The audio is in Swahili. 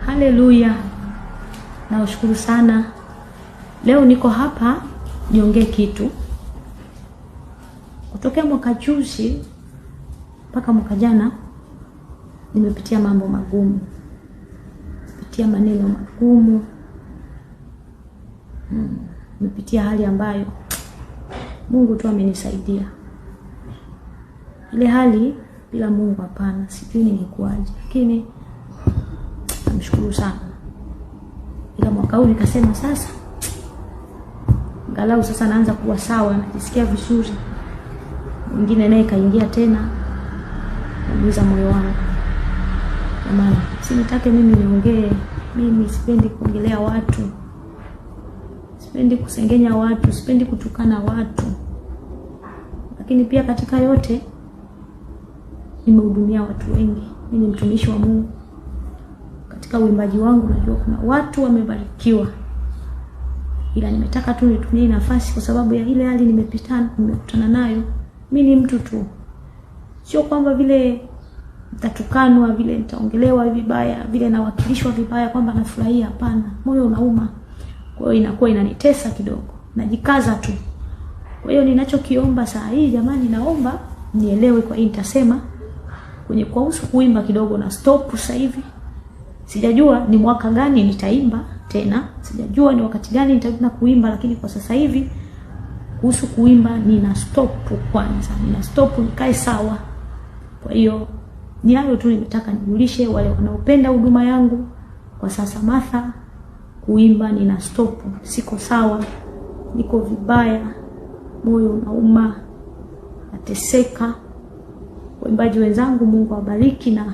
Haleluya, nawashukuru sana. Leo niko hapa niongee kitu. Kutokea mwaka juzi mpaka mwaka jana nimepitia mambo magumu, pitia maneno magumu, nimepitia hali ambayo Mungu tu amenisaidia. Ile hali bila Mungu hapana, sijui ningekuwaje, lakini namshukuru sana. Ila mwaka huu nikasema sasa angalau sasa naanza kuwa sawa, najisikia vizuri. Mwingine naye kaingia tena kuumiza moyo wangu. Jamani, sinitake mimi niongee, mimi sipendi kuongelea watu, sipendi kusengenya watu, sipendi kutukana watu, lakini pia katika yote nimehudumia watu wengi. Mimi ni mtumishi wa Mungu. Katika uimbaji wangu najua kuna watu wamebarikiwa, ila nimetaka tu nitumie nafasi kwa sababu ya ile hali nimekutana nayo. Mimi ni mtu tu, sio kwamba vile nitatukanwa, vile nitaongelewa vibaya, vile nawakilishwa vibaya kwamba nafurahia. Hapana, moyo unauma. Kwa hiyo inakuwa inanitesa kidogo, najikaza tu. Kwa hiyo ninachokiomba saa hii jamani, naomba nielewe. Kwa hii nitasema kwenye kuhusu kuimba kidogo na stop sasa hivi. Sijajua ni mwaka gani nitaimba tena, sijajua ni wakati gani nitaenda kuimba, lakini kwa sasa hivi kuhusu kuimba nina stop kwanza, nina stop nikae sawa. Kwa hiyo ni hayo tu nimetaka nijulishe wale wanaopenda huduma yangu. Kwa sasa Martha, kuimba nina stop, siko sawa, niko vibaya, moyo unauma, nateseka. Waimbaji wenzangu, Mungu awabariki na